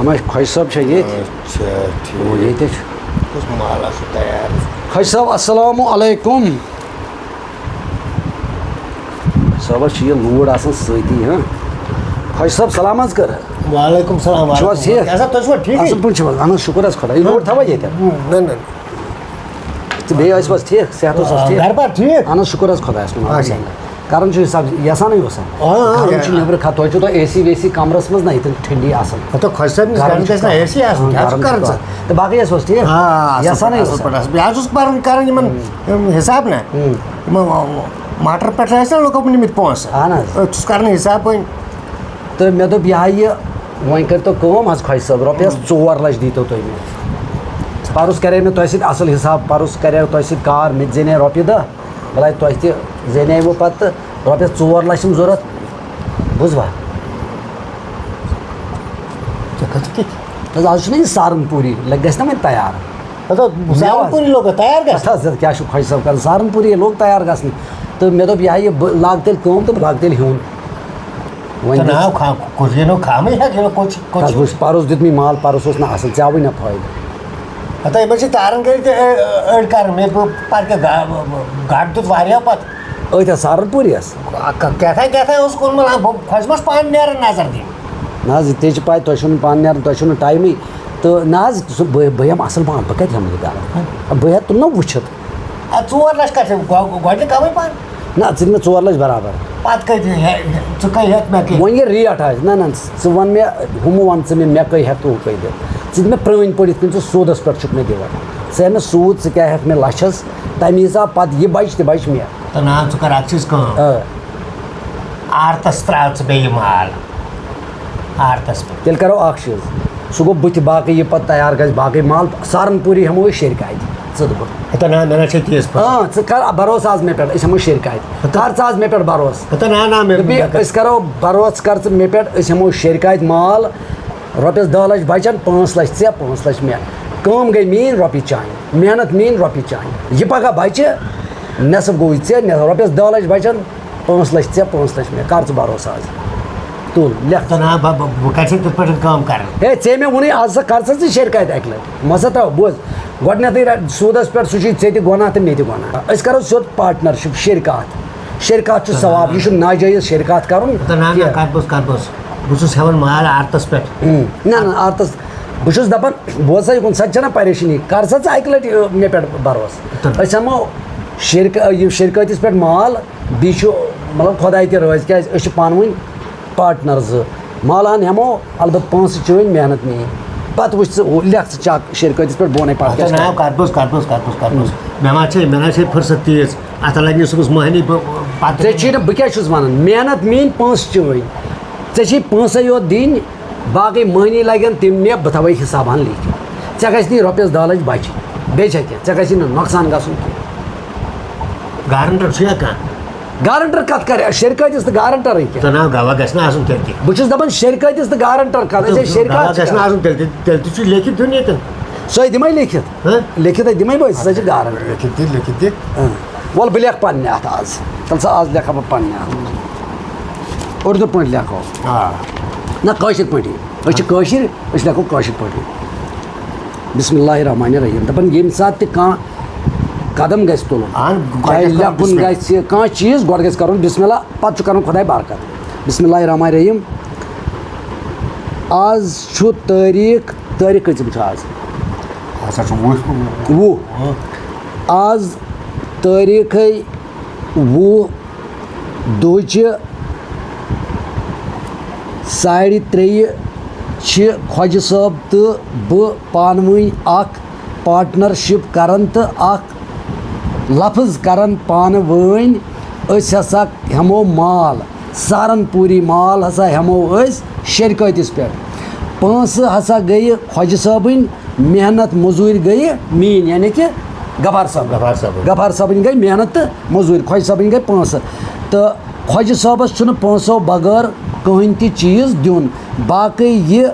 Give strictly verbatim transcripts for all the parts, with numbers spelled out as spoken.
ہم خۄجہِ صٲب چھا ییٚتہِ؟ اچھا، ٹھیٖک۔ ییٚتہِ چھُ۔ کُس مال آسہِ تیار؟ خۄجہِ صٲب، السلام علیکم۔ خۄجہِ صٲبس چھِ یہِ لوٗر آسان سۭتی، ہاں۔ خۄجہِ صٲب، سلام حظ کر۔ وعلیکم السلام، چھِو حظ وعلیکم ٹھیٖک؟ السلام۔ اچھا، تُہۍ چھِوا ٹھیٖکٕے؟ اصٕل پٲٹھۍ چھِو حظ؟ اہن حظ، شُکر حظ خۄدا۔ یہِ لوٗر تھاوا ییٚتٮ۪ن؟ نہ، نہ۔ تہٕ بیٚیہِ ٲسِو حظ ٹھیٖک؟ صحت اوس حظ آ، ٹھیٖک؟ گرٕ بار ٹھیٖک؟ اہن حظ، شُکر حظ خۄدایَس کُن۔ اچھا۔ کران چھُ حِساب، یَژھانٕے اوس۔ آ، آ، گرم چھُ آ۔ نیٚبرٕ کھا-، تۄہہِ چھُو تۄہہِ اے سی وے سی کمرس منٛز نہ، ییٚتٮ۪ن ٹھنڈی آسان۔ ہتو خۄجہِ صٲبنِس گرم گرم چھُ گژھِ نہ اے سی آسُن، آ، کیٛاہ چھُ گرم چھُ کران ژٕ؟ کَران۔ تہٕ باقٕے ٲسِو حظ ٹھیٖک؟ آ، اَصٕل یَژھانٕے پٲٹھۍ، اوس۔ اَصٕل پٲٹھۍ، اَصٕل پٲٹھۍ۔ بہٕ حظ چھُس پَران، کران یِمن، یِم حِساب نہ۔ ہُم۔ یِمن موٹر پٮ۪ٹھ ٲسۍ نہ لُکو نِمٕتۍ پونٛسہٕ۔ اہن حظ۔ أتھۍ چھُس کران حِساب وۄنۍ۔ تہٕ مےٚ دوٚپ، یہِ ہا یہِ، وۄنۍ کٔرۍتو کٲم حظ خۄجہِ صٲب، رۄپیَس ژور لَچھ دیٖتو تُہۍ مےٚ۔ پَرُس کَرے مےٚ تۄہہِ سۭتۍ اَصٕل حِساب، پَرُس کَرے تۄہہِ سۭتۍ کار، مےٚ تہِ زینہِ رۄپیہِ دَہ، بَلاے تۄہہِ تہِ زینیوٕ پَتہٕ تہٕ رۄپیَس ژور لَچھ یِم ضوٚرَتھ، بوٗزوا؟ ژےٚ کَتہِ کِتھ؟ نہ حظ، آز چھُنہ یہِ سہارنپوٗری، لَگہِ گژھِ نہ وۄنۍ تیار۔ مطلب، مےٚ سہارنپوٗری لوگ تیار گژھِ؟ اَتھ حظ، کیٛاہ چھُ خۄجہِ صٲب کَران؟ سہارنپوٗری لوگ تیار گژھنہِ۔ تہٕ مےٚ دوٚپ، یہِ ہا یہِ، بہٕ لاگہٕ تیٚلہِ کٲم تہٕ بہٕ لاگہٕ تیٚلہِ ہیوٚن۔ وۄنۍ تہٕ دِژ ناو کھا-، کُس یہِ نو کھامٕے ہیٚکھ، یہِ نو کوٚت چھِ، کوٚت تَس چھِ؟ وٕچھ، پَرُس دیُت مےٚ مال، پَرُس اوس نہٕ اَصٕل، ژےٚ آوٕے نہ فٲیدٕ۔ ہتا یِمَن چھِ تارَن کٔرِتھ تہِ، أ-، أڑۍ کَرُن۔ مےٚ بہٕ پَتہٕ کیٛاہ گا-، گاٹہٕ دیُت واریاہ پَتہٕ۔ أتھۍ حظ سہارنپوٗرِس۔ کیٛاہ تھا، کیٛاہ تھا اوس کوٚرمُت، بہٕ خۄجہِ ما چھُس پانہٕ نیران نظر دِنہِ۔ نہ حظ، تہِ چھِ پَے، تۄہہِ چھُو نہٕ پانہٕ نیران، تۄہہِ چھُو نہٕ ٹایمٕے۔ تہٕ نہ حظ، سُہ بہٕ، بہٕ ہٮ۪مہٕ اَصٕل پَہَن، بہٕ کَتہِ ہٮ۪مہٕ یہِ گَرٕ؟ بہٕ ہٮ۪تھ تُلنہ وٕچھِتھ۔ اَدٕ ژور لَچھ کَتہِ چھِ؟ گۄ-، گۄڈٕنیُک کَمٕے پَہَن۔ نہ، ژٕ دِ مےٚ ژور لَچھ برابر۔ پَتہٕ کَتہِ ہیٚکھ، ژٕ کَتہِ ہیٚکھ مےٚ کٔرِتھ؟ وۄنۍ یہِ ریٹ آسہِ، نہ، نہ، ژٕ وَن مےٚ، ہُمہٕ وَن ژٕ مےٚ، مےٚ کٔہۍ ہٮ۪کہٕ ہُہ کٔرِتھ دِتھ؟ ژٕ دِ مےٚ پرٛٲنۍ پٲٹھۍ یِتھ کٔنۍ ژٕ سوٗدَس پٮ۪ٹھ چھُکھ مےٚ دِوان۔ ژٕ ہٮ۪کھ مےٚ سوٗد، ژٕ کیٛاہ ہٮ۪کھ مےٚ لَچھَس، تَمی حِساب پَتہٕ یہِ بَچہِ تہِ بَچہِ مےٚ۔ تہٕ نہ، ژٕ کَر اَکھ چیٖز کٲم۔ آ۔ آرتَس ترٛاو ژٕ بیٚیہِ مال۔ آرتَس پٮ۪ٹھ۔ تیٚلہِ کَرو اَکھ چیٖز۔ سُہ گوٚو بٕتھِ، باقٕے یہِ پَتہٕ تیار گژھِ، باقٕے مال سہارنپوٗری ہٮ۪مو أسۍ شیٚرِ کَتہِ۔ ژٕ دوٚپُکھ۔ ہتا نہ، مےٚ نہ چھے تیٖژ پَتہ۔ آ، ژٕ کَر بھروسہٕ آز مےٚ پٮ۪ٹھ، أسۍ ہٮ۪مو شیٚرِ کَتہِ۔ ژٕ کَر ژٕ آز مےٚ پٮ۪ٹھ بھروسہٕ۔ ہتا نہ، نہ، مےٚ، دوٚپُے، مےٚ کَر أسۍ کَرو بھروسہٕ، کَر ژٕ مےٚ پٮ۪ٹھ، أسۍ ہٮ۪مو شیٚرِ کَتہِ مال۔ رۄپیَس دَہ لَچھ بَچَن، پانٛژھ لَچھ ژےٚ، پانٛژھ لَچھ مےٚ۔ کٲم گٔے میٛٲنۍ، رۄپیہِ چانہِ۔ محنت میٛٲنۍ، رۄپیہِ چانہِ۔ یہِ پَگاہ بَچہِ، نٮ۪صٕف گوٚوُے ژےٚ، نٮ۪صٕف۔ رۄپیَس دَہ لَچھ بَچَن، پانٛژھ لَچھ ژےٚ، پانٛژھ لَچھ مےٚ۔ کَر ژٕ بھروسہٕ آز؟ تُل، لیکھ۔ تہٕ نہ، بہٕ، بہٕ، بہٕ کَرٕ ژےٚ تِتھ پٲٹھۍ کٲم کَرٕنۍ۔ ہے، ژےٚ مےٚ ووٚنُے، آز سا کَر ژٕ ژٕ شیٚرِ کَتہِ اَکہِ لَٹہِ؟ مَسا ترٛاو، بوز، گۄڈٕنٮ۪تھٕے رَ-، سوٗدَس پٮ۪ٹھ، سُہ چھُے ژےٚ تہِ گۄناہ تہٕ مےٚ تہِ گۄناہ۔ أسۍ کَرو سیوٚد پارٹنرشِپ، شیٚرِ کَتھ۔ شیٚرِ کَتھ چھُ ثواب، یہِ چھُ ناجٲیِز شیٚرِ کَتھ کَرُن تہٕ نہ، نہ، کینٛہہ۔ کَتھ بوز، کَتھ بوز۔ بہٕ چھُس ہٮ۪وان مال آرتَس پٮ۪ٹھ۔ اۭں، نہ، نہ، آرتَس، بہٕ چھُس دَپان، بوز سا یہِ کُن، سۄ تہِ چھَنہ پریشٲنی، کَر سا ژٕ اَکہِ لَٹہِ، مےٚ پٮ۪ٹھ بھروسہٕ۔ تہٕ أسۍ ہٮ۪مو شیٚرِ-، یہِ شیٚرِ کٲتِس پٮ۪ٹھ مال، بیٚیہِ چھُ، مطلب، خۄداے تہِ رٲضۍ، کیٛازِ أسۍ چھِ پانہٕ ؤنۍ پارٹنر زٕ۔ مال ہن ہٮ۪مو، البتہٕ پونٛسہٕ چٲنۍ، محنت میٛٲنۍ۔ پتہٕ وٕچھ ژٕ، ہُہ، لیکھ ژٕ چک شیٚرِ کٲتِس پٮ۪ٹھ بۄنَے پتہٕ اچھا، کیٛاہ چھِ نہ، کرُن؟ کَتھ بوز، کَتھ بوز، کَتھ بوز، کَتھ بوز۔ مےٚ ما چھے، مےٚ ما چھے فرصت تیٖژ۔ اَتھ لَگہِ نہٕ صُبحَس مۄہنی، بہٕ، پَتہٕ ژےٚ چھُے نہٕ، بہٕ کیٛاہ چھُس وَنان؟ محنت میٛٲنۍ، پونٛسہٕ چٲنۍ۔ ژےٚ چھے پونٛسَے یوت دِنۍ، باقٕے مۄہنی لَگن تِم مےٚ، بہٕ تھاوَے حِساب ہن لیکھِتھ۔ ژےٚ گژھِ نہٕ رۄپیَس دَہ لَچھ بَچِنۍ۔ بیٚیہِ چھا کینٛہہ؟ ژےٚ گژھی نہٕ نۄقصان گژھُن کینٛہہ۔ گارنٹر چھُ یا کانٛہہ؟ گارنٹر کتھ کرِ؟ شیٚرِ کٲتِس تہٕ گارنٹرٕے کیٛاہ؟ تہٕ نہ، گواہ گژھِ نہٕ آسُن تیٚلہِ تہِ۔ بہٕ چھُس دپان شیٚرِ کٲتِس تہٕ گارنٹر کتھ؟ أسۍ ہے شیٚرِ گواہ کتھ چھِ گژھِ نہٕ کران؟ آسُن تیٚلہِ تہِ، تیٚلہِ تہِ چھُ لیکھِتھ دیُن ییٚتٮ۪ن۔ سۄے دِمے لیکھِتھ۔ ہہ؟ لیکھِتھ ہے دِمے بہٕ، سۄ چھِ گارنٹر۔ لیکھِتھ دِ، لیکھِتھ دِ۔ اۭں۔ وَلہٕ بہٕ لیکھٕ پننہِ اَتھٕ آز۔ تَلہٕ سا آز لیکھٕ ہا بہٕ پننہِ اَتھٕ۔ اُردو پٲٹھۍ لیکھو۔ آ۔ نہ، کٲشِر پٲٹھی۔ أسۍ چھِ کٲشِر، أسۍ لیکھو کٲشِر پٲٹھی۔ بسم اللہ الرحمن الرحیم۔ دَپان ییٚمہِ ساتہٕ تہِ کانٛہہ قدم گژھِ تُلُن، اہن، گۄڈٕ چاہے گژھِ کَرُن لیکھُن بسم اللہ۔ گژھِ، کانٛہہ چیٖز، گۄڈٕ گژھِ کَرُن بسم اللہ، پَتہٕ چھُ کَرُن خۄداے برکت۔ بسم اللہ الرحمن الرحیم۔ آز چھُ تٲریٖخ، تٲریٖخ کۭژِم چھُ آز؟ ہسا چھُ وُہ۔ وُہ۔ ہاں۔ آز تٲریٖخٕے وُہ، دُہچہِ ساڑِ ترٛیٚیہِ چھِ خۄجہِ صٲب تہٕ بہٕ پانہٕ ؤنۍ اکھ پارٹنرشپ کران تہٕ اکھ لفظ کران پانہٕ ؤنۍ، أسۍ ہسا ہٮ۪مو مال، سہارنپوٗری مال ہسا ہٮ۪مو أسۍ شیٚرِ کٲتِس پٮ۪ٹھ۔ پونٛسہٕ ہسا گٔیہِ خۄجہِ صٲبٕنۍ، محنت مٔزوٗرۍ گٔیہِ میٛٲنۍ، یعنی کہِ غفار صٲب۔ غفار صٲبٕنۍ۔ غفار صٲبٕنۍ گٔے محنت تہٕ مٔزوٗرۍ، خۄجہِ صٲبٕنۍ گٔے پونٛسہٕ۔ تہٕ خۄجہِ صٲبَس چھُنہٕ پونٛسو بغٲر کٕہٕنۍ تہِ چیٖز دیُن۔ باقٕے یہِ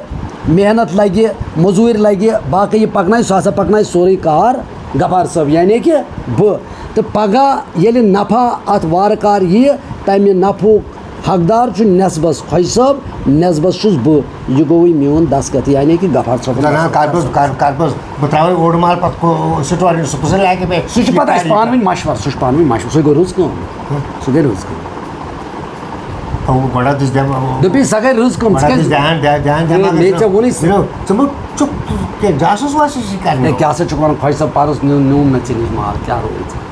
محنت لَگہِ، مٔزوٗرۍ لَگہِ، باقٕے یہِ پَکنایہِ، سُہ ہسا پَکنایہِ سورُے کار غفار صٲب، یعنی کہِ بہٕ۔ تہٕ پَگاہ ییٚلہِ نفع اَتھ وارٕ کار یِیہِ، تَمہِ نفعُک حقدار چھُ نٮ۪صبس خۄجہِ صٲب، نٮ۪صبس چھُس بہٕ۔ یہِ گوٚوٕے میون دستخط، یعنی کہِ غفار صٲبُن نہ، نہ، دستخط۔ کَر بہٕ، کَر، کَر بہٕ، بہٕ ترٛاوَے اوٚڑ مال پَتہٕ کو-، سٹورَن، سُہ پوٚزُے لَگہِ مےٚ۔ سُہ چھُ پَتہٕ اَسہِ پانہٕ ؤنۍ مَشوَرٕ، سُہ چھُ پانہٕ ؤنۍ مَشوَرٕ، سُہ گوٚو رٕژ کٲم۔ ہُہ؟ سُہ گٔے رٕژ کٲم۔ ہُہ گۄڈٕ دِژ دٮ۪م-، دوٚپُے، سۄ گٔے رٕژ کٲم، ژٕ گۄڈٕ کیٛازِ دِژ دھیان، دھیان، دھیان، ہے، دھیان مےٚ ژےٚ ووٚنُے سُہ۔ یہِ نو، ژٕ مہٕ چھُکھ کینٛہہ جاسوٗس واسوٗسی کَرنہِ۔ ہے، کیٛاہ سا چھُکھ وَنان، خۄجہِ صٲب، پَرُس نیوٗ، نیوٗ مےٚ ژےٚ نِش مال، کیٛاہ روٗد ژےٚ؟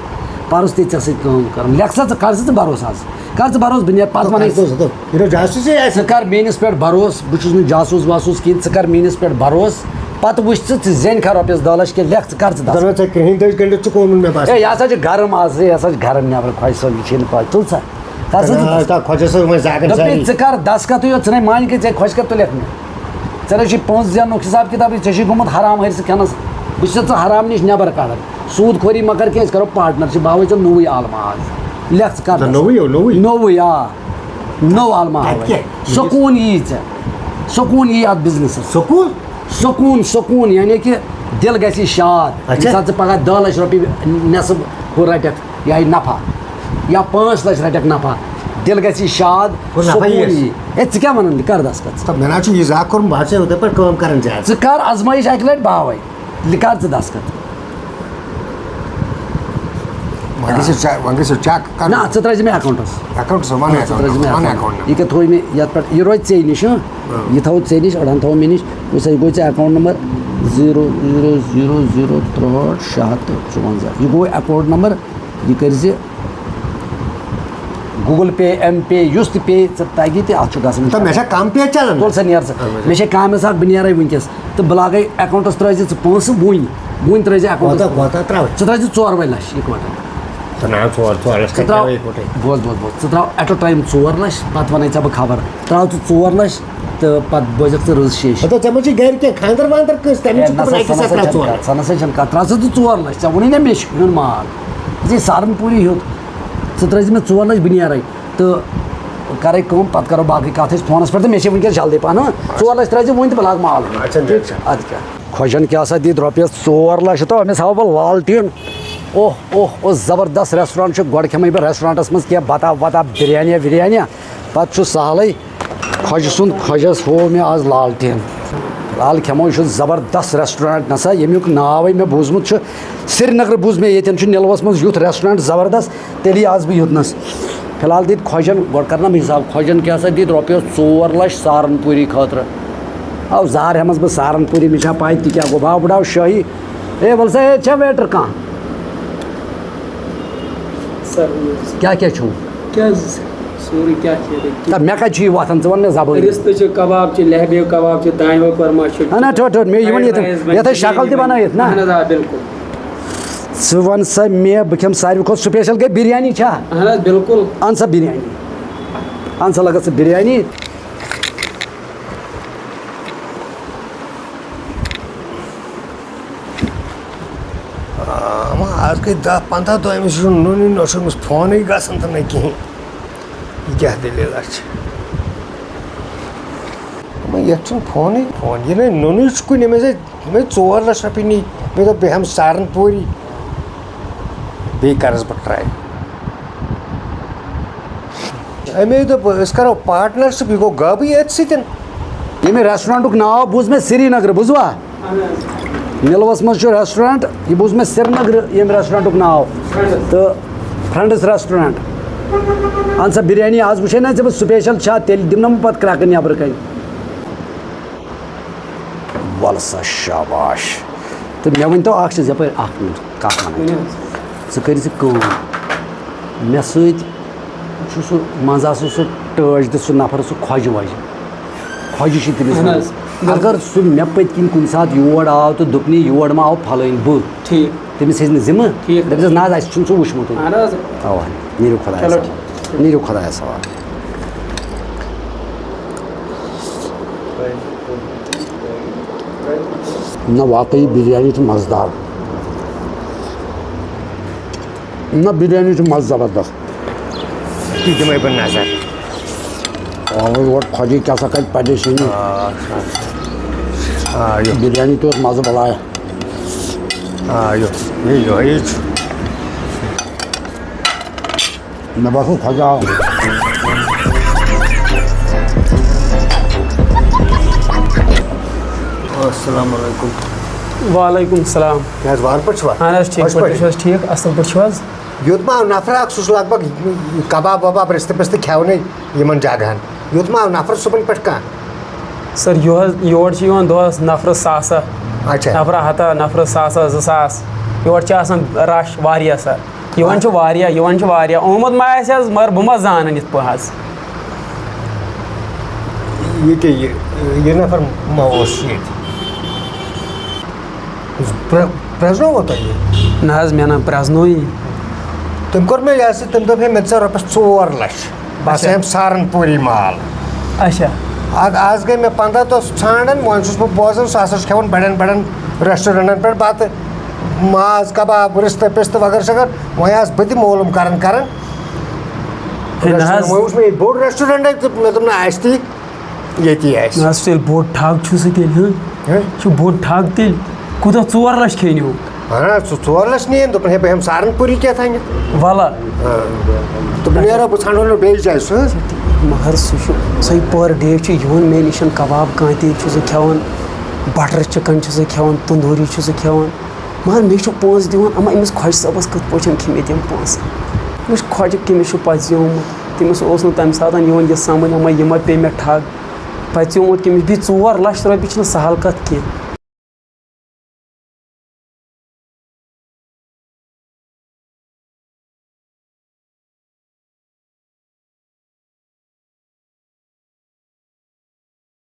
پَرُس تہِ ژےٚ سۭتۍ کٲم کَرُن، لیکھ سا ژٕ، کَر سا ژٕ بَروسہٕ آز۔ کر ژٕ بروس، بہٕ نیرٕ پتہٕ ونے ژٕ۔ دوٚپ، یہِ نہٕ جاسوٗسی آسہِ۔ ژٕ کر میٲنِس پٮ۪ٹھ بروس، بہٕ چھُس نہٕ جاسوٗس واسوٗس کِہینۍ، ژٕ کر میٲنِس پٮ۪ٹھ بروس۔ پتہٕ وٕچھ ژٕ، ژٕ زینکھا رۄپیس دہ لچھ کِنہٕ لیکھ، ژٕ کر ژٕ دَس۔ دَپان ژےٚ کرٛہِنۍ دٔج گٔنٛڈِتھ ژٕ قونوٗن مےٚ باسان۔ ہے، یہِ ہسا چھُ گرم آز، یہِ ہسا چھُ گرم نٮ۪برٕ، خۄجہِ صٲب، یہِ چھُنہٕ پاے، تُل سا۔ کر ژٕ نہ، دَس۔ تا خۄجہِ صٲب وۄنۍ زاگن دوٚپمَے، ساری۔ ژٕ کر دستخطٕے یوت، ژٕ نے مانہِ کہِ ژےٚ خۄجہِ کر تُلٮ۪کھ مےٚ۔ ژےٚ نَے چھُے پونٛسہٕ زیننُک حساب کِتابٕے، ژےٚ چھُے گوٚمُت حرام ہٲرسہٕ کھٮ۪نس۔ بہٕ چھُسے ژٕ حرام نِش نٮ۪بر کڑان۔ سوٗد خوری مہ کر کینٛہہ، أسۍ کرو پارٹنرشپ، بہٕ ہاوے ژےٚ نوٚوُے عالمہٕ آز۔ لیکھ ژٕ کر ژٕ دَس۔ نوٚوُے ہو، نوٚوُے؟ نوٚوُے، آ۔ نوٚو عالمہ اَتہِ ہاوَے۔ کیٛاہ؟ سکوٗن یی ژےٚ۔ سکوٗن یی اَتھ بِزنِسَس۔ سکوٗن؟ سکوٗن، سکوٗن، یعنی کہِ دِل گژھِ شاد۔ اچھا۔ ییٚمہِ ساتہٕ ژٕ پگاہ دَہ لَچھ رۄپیہِ نٮ۪صٕب ہُہ رَٹَکھ، یا یہِ نفع، یا پانٛژھ لَچھ رَٹَکھ نفع، دِل گژھِ شاد، ہُہ نفع یی سکوٗن اَسہِ۔ یی۔ ہے، ژٕ کیٛاہ وَنان؟ کَر دَس کَتھ۔ تہٕ مےٚ نہ حظ چھُ یہِ زانٛہہ کوٚرمُت، بہٕ حظ چھُس یِتھَے پٲٹھۍ کٲم کَران زیادٕ۔ ژٕ کَر آزمٲیِش اَکہِ لَٹہِ، بہٕ ہاوَے۔ یہِ کر ژٕ دستخط؟ وۄنۍ گژھِ چیک، وۄنۍ گژھِ چیک کرُن۔ نہ، ژٕ ترٛٲیزِ مےٚ اکاؤنٹس۔ اکاؤنٹس، وَن نہ، ژٕ اکاؤنٹس، ترٛٲیزِ مےٚ وَن اکاؤنٹ۔ Account number. یہِ کیٛاہ تھوٚوُے مےٚ یتھ پٮ۪ٹھ؟ یہِ روزِ ژےٚ نِش، أڑہن تھاوو مےٚ نِش۔ وٕچھ سا، یہِ گوٚو ژےٚ account number zero zero zero zero ترٛوہٲٹھ شےٚ ہَتھ تہٕ ژُوَنزاہ۔ یہِ گوٚو اکاؤنٹ نمبر، یہِ کٔرۍ زِ Google Pay، M Pay، یُس تہِ پے ژےٚ تَگی تہِ، اَتھ چھُ گژھان۔ تہٕ مےٚ چھا کم پے چلان؟ تُل سا، نیر ژٕ۔ اَہَن حظ۔ مےٚ چھے کامہِ ساتھ، بہٕ نیرے وٕنکیٚس۔ تہٕ بہٕ لاگے اکاؤنٹس ترٛٲے زِ ژٕ پونٛسہٕ وُنۍ، وُنۍ ترٛٲے زِ اکاؤنٹس کوتاہ، پونٛسہٕ۔ کوتاہ ترٛاوٕ؟ ژٕ ترٛٲے زِ ژورے لچھ اِکوٹے۔ تہٕ نہ، ژور، ژور لچھ ژٕ کتہِ ترٛاو، ترٛاوٕ اِکوٹے؟ بوز، بوز، بوز، ژٕ ترٛاو at a time ژور لچھ، پتہٕ ونے ژےٚ بہٕ خبر۔ ترٛاو ژٕ ژور لچھ تہٕ پتہٕ بوزکھ ژٕ رٕژ شیٚش۔ ہتو، ژےٚ ما چھِ گرِ کینٛہہ خانٛدر واندر کٲنٛسہِ؟ تمہِ ہے، چھُ نہ سا، ژٕ نہ سا ترٛاو ژور۔ ژٕ نہ سا چھَنہٕ کتھ، ترٛاو ژٕ ژٕ ژور لچھ، ژےٚ ووٚنُے نہ مےٚ چھُ ہیوٚن مال۔ ژٕ چھے سہارنپوٗری ہیوٚت، ژٕ ترٛٲے زِ مےٚ ژور لچھ، بہٕ نیرے۔ تہٕ کرے کٲم، پتہٕ کرو باقٕے کتھ أسۍ فونس پٮ۪ٹھ۔ تہٕ مےٚ چھِ وٕنکیٚس جلدی پہن، ہاں؟ ژور لچھ ترٛٲے زِ وُنۍ تہٕ بہٕ لاگہٕ مال۔ اچھا، ٹھیٖک چھا؟ ادٕ کیٛاہ؟ خۄجن کیٛاہ سا دِتۍ رۄپیس ژور لچھ، تہٕ أمِس ہاوو بہٕ لالٹیٖن۔ اوہ، اوہ، اوہ، زبردست ریسٹورنٹ چھُ۔ گۄڈٕ کھٮ۪مے بہٕ ریسٹورنٹس منٛز کینٛہہ بتہ وتہ، بریانیہ وریانیہ، پتہٕ چھُ سہلٕے۔ خۄجہِ سُنٛد، خۄجس ہوو مےٚ آز لالٹیٖن۔ فی الحال کھٮ۪مو، یہِ چھُ زبردست ریسٹورنٹ نسا، ییٚمیُک ناوٕے مےٚ بوٗزمُت چھُ۔ سرینگرٕ بوٗز مےٚ، ییٚتٮ۪ن چھُ نِلوس منٛز یُتھ ریسٹورنٹ زبردست، تیٚلی آس بہٕ یوٚتنَس۔ فی الحال دِتۍ خۄجَن، گۄڈٕ کَرٕ نا بہٕ حِساب، خۄجَن کیٛاہ سا دِتۍ رۄپیَس ژور لَچھ سہارنپوٗری خٲطرٕ۔ اَو زار ہٮ۪مَس بہٕ سہارنپوٗری، مےٚ چھا پَے تہِ کیٛاہ گوٚو؟ بہٕ ہاو بہٕ ڈاو شٲہی۔ اے وَل سا، ہے، چھا ویٹر کانٛہہ؟ سر، کیٛاہ کیٛاہ چھُو؟ کیٛازِ؟ سورُے کیٛاہ چھِ ییٚتہِ؟ تہٕ مےٚ کَتہِ چھُ یہِ وۄتھان؟ ژٕ وَن مےٚ زَبٲنۍ۔ رِستہٕ چھِ، کباب چھِ، لہبیو کباب چھِ، دانہِ وَل کۄرما چھُ۔ اَہَن حظ، ٹھوٚٹ، ٹھوٚٹ، مےٚ یِوان ییٚتٮ۪ن، fried rice بَنہِ، یَتھ أسۍ شکل تہِ بِریانی بَنٲیِتھ نا۔ بَنہِ۔ اَہَن حظ، آ، بِلکُل۔ ژٕ وَن سا مےٚ، بہٕ کھٮ۪مہٕ ساروی کھۄتہٕ special گٔے بِریانی چھا؟ اَہَن حظ، بِلکُل۔ اَن سا بِریانی۔ اَن سا لَگَس ژٕ بِریانی۔ آ، وۄنۍ آز گٔے دَہ پنٛداہ دۄہ، أمِس چھُنہٕ نوٚنُے، نہ چھُ أمِس فونٕے گژھان تہٕ نہ کِہیٖنۍ۔ یہِ کیٛاہ دٔلیٖلہ چھِ؟ وۄنۍ یَتھ چھُنہٕ فونٕے، فون یہِ نَے نوٚنُے چھُ کُنہِ، أمِس ہے مےٚ ژور لَچھ رۄپیہِ نی، مےٚ دوٚپ، بہٕ ہٮ۪مہٕ سہارنپوٗری، بیٚیہِ کَرَس بہٕ try۔ أمۍ دوٚپ، أسۍ کَرو partnership، یہِ گوٚو غٲبٕے أتھۍ سۭتۍ۔ ییٚمہِ restaurantُک ناو بوٗز مےٚ سرینگرٕ، بوٗزوا؟ نِلوَس منٛز چھُ restaurant، یہِ بوٗز مےٚ سرینگرٕ ییٚمہِ restaurantُک ناو۔ Friends۔ تہٕ Friends restaurant۔ اَہَن سا، بِریانی آز وٕچھے نہ ژےٚ بہٕ special چھا، تیٚلہِ دِمہٕ نہ بہٕ پَتہٕ کرٛٮ۪کہٕ نٮ۪برٕ کَنہِ۔ وَلہٕ سا شاباش۔ تہٕ مےٚ ؤنۍ تو اَکھ چیٖز، یَپٲرۍ اَکھ مِنٹ، کَتھ وَنٕنۍ۔ ؤنِو حظ۔ ژٕ کٔرۍ زِ کٲم، مےٚ سۭتۍ چھُ سُہ منٛزٕ آسان سُہ ٹٲج تہٕ سُہ نفر، سُہ خۄجہِ وۄجہِ۔ خۄجہِ چھِ تٔمِس اَہَن وَنان۔ حظ۔ اگر سُہ مےٚ پٔتۍ کِنۍ کُنہِ ساتہٕ یور آو تہٕ دوٚپنٕے، یور ما آو پھلٲنۍ بہٕ، ٹھیٖک۔ تٔمِس ہیٚژِ نہٕ ذِمہٕ، ٹھیٖک۔ دَپٮ۪س، نہ حظ، اَسہِ چھُنہٕ سُہ وٕچھمُتٕے۔ اَہَن حظ۔ اَوا، نیٖرِو خۄدایَس چلو، حوالہٕ۔ ٹھیٖک۔ نیٖرِو خۄدایَس حوالہٕ۔ نہ، واقعی بِریانی چھِ مَزٕدار۔ نہ، بِریانی چھِ مَزٕ زبردست۔ تہِ دِمَے بہٕ نظر۔ آوٕے یور خۄجی، کیٛاہ سا کَتہِ پریشٲنی؟ آ، آ، یہِ۔ بِریانی تہِ اوس مَزٕ بَلایا۔ آ، یہِ، یہِ، یہِ، یہِ چھُ۔ مےٚ باسان خۄجہِ آو۔ السلام علیکم۔ وعلیکم السلام۔ کیٛاہ حظ، وارٕ پٲٹھۍ چھِوا؟ اہن حظ، ٹھیٖک خۄش پٲٹھۍ، پٲٹھۍ؟ تُہۍ چھِو حظ ٹھیٖک؟ اَصٕل پٲٹھۍ چھِو حظ؟ یوٚت ما آو نفرا اکھ، سُہ چھُ لگ بگ کباب وباب، رِستہٕ پِستہٕ کھٮ۪ونٕے یِمن جگہن۔ یوٚت ما آو نفر صُبحن پٮ۪ٹھ کانٛہہ؟ سر، یور، یور چھِ یِوان دۄہَس نفرٕ ساسا، اچھا۔ نفرٕ ہَتھا، نفرٕ ساسا، زٕ ساس۔ یورٕ چھِ آسان رش واریاہ سر۔ یِوان چھِ واریاہ، یِوان چھِ واریاہ۔ آمُت ما آسہِ حظ، مگر بہٕ ما زانَن یِتھ پٲٹھۍ حظ۔ یہِ کیٛاہ، یہِ، یہِ نفر ما اوس ییٚتہِ؟ پرٛ-، پرٛزنووُ تۄہہِ یہِ؟ نہ حظ، مےٚ نہ پرٛزنووُے۔ تٔمۍ کوٚر مےٚ یہِ ہسا، تٔمۍ دوٚپ، ہے، مےٚ دِ سا رۄپیَس ژور لَچھ۔ بہٕ ہسا اچھا۔ ہٮ۪مہٕ سہارنپوٗری مال۔ اچھا۔ اَدٕ آز گٔے مےٚ پنٛداہ دۄہ ژھانٛڈان، وۄنۍ چھُس بہٕ بوزان، سُہ ہسا چھُ کھٮ۪وان بَڑٮ۪ن بَڑٮ۪ن ریسٹورنٹَن پٮ۪ٹھ بَتہٕ، ماز کباب، رِستہٕ پِستہٕ وغیرہ شغیرہ۔ وۄنۍ آس بہٕ تہِ معلوم کران کران۔ ہے، نہ حظ۔ وۄنۍ وٕچھ مےٚ ییٚتہِ بوٚڑ ریسٹورنٹ، تہٕ مےٚ دوٚپ، نہ، اَسہِ تہِ ییٚتی آسہِ۔ نہ حظ، تیٚلہِ بوٚڑ ٹھگ چھُ سُہ تیٚلہِ، ہٕنٛہ؟ ہے؟ یہِ چھُ بوٚڑ ٹھگ تیٚلہِ۔ کوٗتاہ، ژور لَچھ کھیٚیہِ نیوٗ؟ اہن حظ، ژٕ ژور لَچھ نِیَن، دوٚپُن، ہے، بہٕ ہٮ۪مہٕ سہارنپوٗری کیٛاہ تانٮ۪تھ۔ وَلہ۔ تہٕ بہٕ نیرٕ ہا، بہٕ ژھانٛڈہو نہٕ بیٚیہِ جایہِ سُہ۔ مگر سُہ چھُ، سُے per day چھُ یِوان مےٚ نِش کباب کانتی چھُ سُہ کھٮ۪وان، بٹر چِکن چھُ سُہ کھٮ۪وان، تندوٗری چھُ سُہ کھٮ۪وان۔ مگر مےٚ چھُ پونٛسہٕ دِوان، اما أمِس خۄجہِ صٲبَس کِتھ پٲٹھۍ کھیٚمٕتۍ یِم پونٛسہٕ؟ أمِس خۄجہِ کٔمِس چھُ پَژیومُت؟ تٔمِس اوس نہٕ تَمہِ ساتہٕ یِوان یہِ سَمٕجھ، اما یہِ ما پیٚیہِ مےٚ ٹھگ۔ پَژیومُت کٔمِس؟ بیٚیہِ ژور لَچھ رۄپیہِ چھِنہٕ سَہَل کَتھ کینٛہہ۔